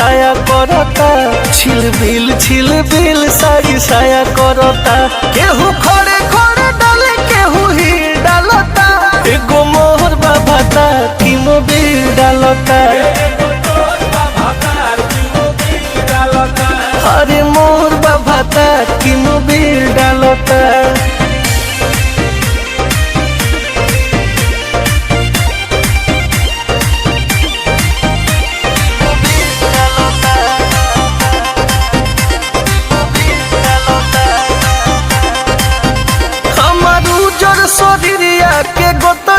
साया करता, छिल बिल साड़ी साया करता। केहू खड़े खड़े डाले, केहू ही डालता। एगो मोहर बाबा ता की मोबिल डालता। अरे मोर बाबा ता की मोबिल डालता। हमार उजर शरीरिया के गोतर